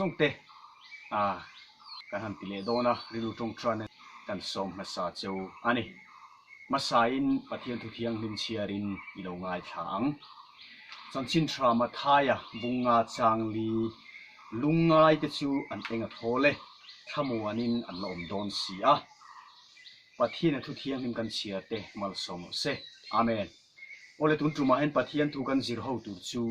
zawng te ah kan han ti leh dawn a, rilru tawngtan kan sawm hmasa cheu a ni. Hmasain Pathian thu thianghlim chhiarin i lo ngaithla ang. Chanchin tha Mathaia bunga changli lungngai te chu an eng a thawl e, thlamuanin an la awm dawn si a. Pathian a thu thianghlim kan chhiar te malsawm rawh se. Amen. Awle tun tumah hian Pathian thu kan zir ho tur chu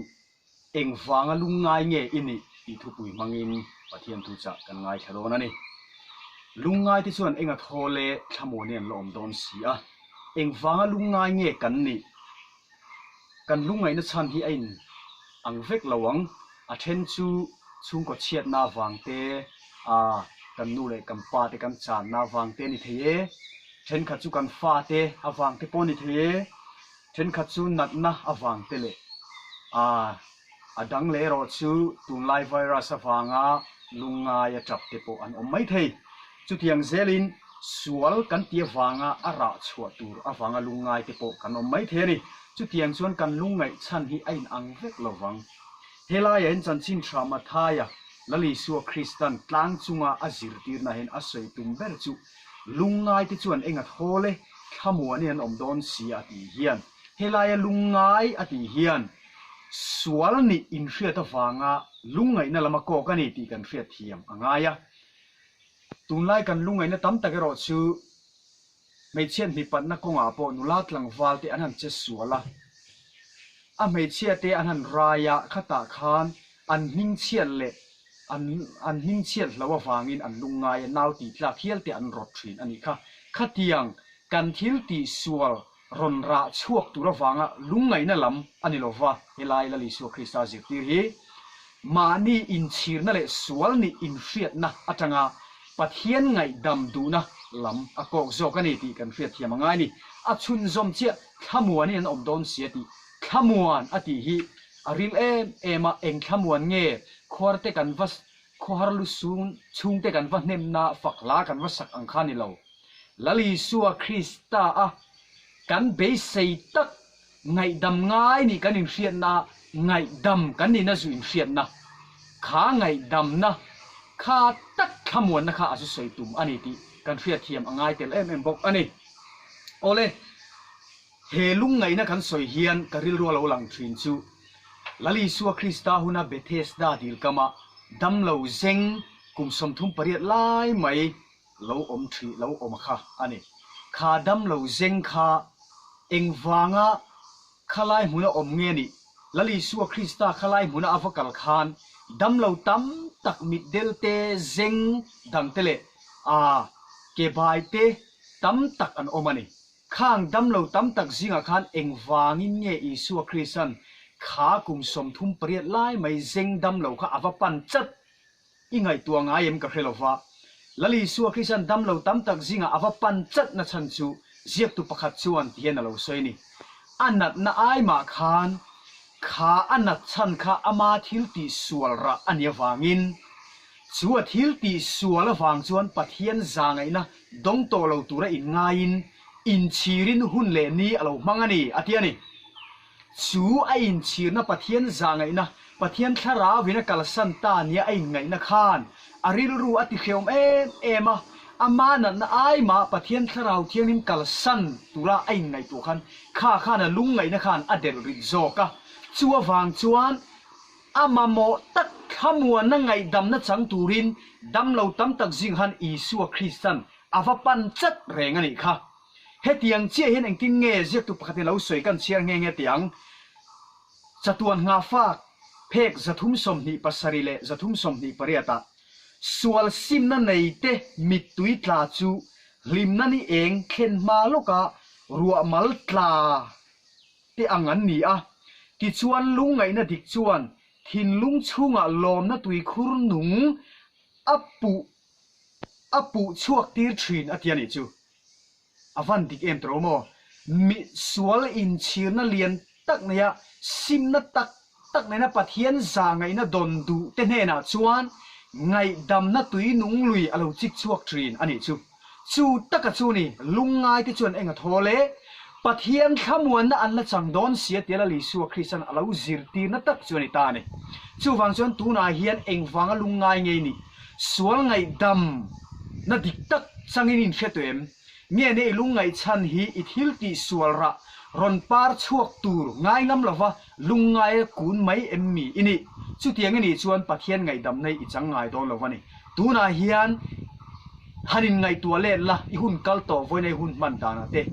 Engvanga lungngai nge i nih tih thupui hmangin Pathian thu chah kan ngaithla dawn a ni. Lungngai te chuan enga thaw leh thlamuan hi an la awm dawn si a. Engvanga lungngai nge kan nih? Kan lungngaihna chhan hi a in ang vek lo ang. A then chu chhungkaw chhiatna avang te, a kan nu leh kan pa te kan channa avang te a ni thei e. Thenkhat chu kan fa te avang te pawh a ni thei e. Thenkhat chu natna avang te leh a a dang leh erawh chu tunlai virus avanga lungngai a tap te pawh an awm mai thei. Chutiang zelin sual kan ti avanga a rah chhuah tur avanga lungngai te pawh kan awm mai thei a ni. Chutiang chuan kan lungngaih chhan hi a inang vek lo vang. Helaiah hian chanchin tha Mathaia Lal Isua Kristan tlang chunga a zirtirna hian a sawi tum ber chu Lungngai te chuan enga thawl e, thlamuanin an awm dawn si a tih hian, helaia lungngai a tih hian sual nih inhriat avanga lungngaihna lama kawk a ni tih kan hriat thiam a ngai a. Tunlai kan lungngaihna tam tak erawh chu hmeichhiat hmipatna kawngah pawh nula tlangval te an han che sual a, a hmeichhia te an han rai a, khatah khan an hmingchhiat leh An an hmingchhiat hlo avangin an lungngai a, nau tih tlak hial te an rawt thin a nih kha. Khatiang kan thil tih sual rawn rah chhuak tur avanga lungngaihna lam a ni lova, helai Lal Isua Krista zirtir hi mahni inchhirna leh sual nih inhriatna atanga Pathian ngaihdam duhna lam a kawk zawk a ni tih kan hriatthiam a ngai a ni. A chhunzawm chiah thlamuanin an awm dawn si a tih, thlamuan a tih hi A ril em em a, eng thlamuan nge khuar te kan va khawhar lu sung chhung te kan va hnemna fak hla kan va sak ang kha ni lo. Lal Isua Krista a kan beisei tak ngaihdam ngai nih kan inhriatna a ngaihdam kan nihna zu inhriatna kha ngaihdamna kha tak thlamuanna kha a zu sawi tum a ni tih kan hriatthiam a ngai tel em em bawk a ni. Awle. He lungngaihna kan sawi hian ka rilru a lo lang thin chu Lal Isua Krista huna Bethesda dil kama damlo zeng kum 38 lai mai lo awm thi lo awm kha a ni. Kha damlo zeng kha engvanga khalai hmuna awm nge nih? Lal Isua Krista khalai hmuna a va kal khan damlo tam tak mitdel te, zeng dangte leh a ke bai te tam tak an awm a ni. Khang damlo tam tak zingah khan engvangin nge Isua Krista'n kha kum 38 lai mai zeng damlo kha a va pan chat i ngaihtuah ngai em ka hre lo va. Lal Isua Krista'n damlo tam tak zingah a va pan chat na chhan chu ziaktu pakhat chuan ti hian a lo sawi a ni. A natna ai mah khan kha a nat chhan kha ama thil tih sual rah a nih avangin chu a thil tih sual avang chuan Pathian zahngaihna Dawng tawh lo tura inngaiin inchhirin hun leh ni a lo hmang a ni, a ti a ni. Chu a inchhirna Pathian zahngaihna, Pathian thlarauin a kalsan ta nia a inngaihna khan a rilru a tihrehawm em em a, ama natna ai mah Pathian thlarau thianghlim kalsan tura a inngaihtuah khan kha khan a lungngaihna khan a delh rit zawk a. Chu avang chuan A mamawh tak thlamuanna ngaihdamna chang turin damlo tam tak zing han Isua Kristan a va pan chat reng a nih kha. Hetiang chiah hian engtin nge ziaktu pakhatin lo sawi kan chhiar nghe nghe teh ang. Chatuan nghahfak phek 327 leh 328 ah sual simna nei te mittui tla chu hlimna ni eng thlen hma lawka ruah mal tla te ang an ni a, tichuan lungngaihna dik chuan thinlung chhungah lawmna tuikhur nung a puh a puh chhuak tir thin a ti a nih chu. A van dik em tawh maw? Mi sual inchhirna lian tak neia simna tak tak nena Pathian zahngaihna dawn duh te hnenah chuan ngaihdamna tui nung lui a lo chik chhuak thin a nih chu. Chu taka chu ni, lungngai te chuan eng a thawl e? Pathian thlamuanna an la chang dawn sia tia Lal Isua Kristan a lo zirtirna tak chu a ni ta a ni. Chuvang chuan tunah hian engvanga lungngai ngei nih, sual ngaihdam na dik tak changin inhre tawh em? Nge ne i lungngaih chhan hi i thil tih sual rah rawn par chhuak tur ngai ngam lova lungngaia kun mai em mi i nih? Chutiang i nih chuan Pathian ngaihdamna i chang ngai dawn lo a ni. Tunah hian han inngaihtuah let la, i hun kal tawh vawiin i hun hman danah te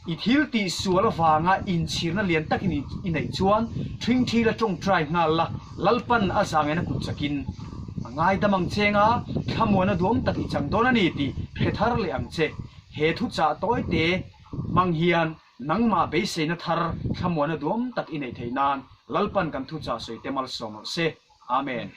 I thil tih sual avanga inchhirna lian takin i neih chuan ṭhingṭhi la ṭawngṭai nghal la, Lalpan a zangena kut chakin a ngaidam ang che nga, thlamuana duam tak i chang dawn a ni tih hre thar leh ang che. He thuchah tawite hmang hian nangmah beiseina thar thlamuana duam tak i neih theih nan Lalpan kan thuchah sawi te malsawm rawh se. Amen.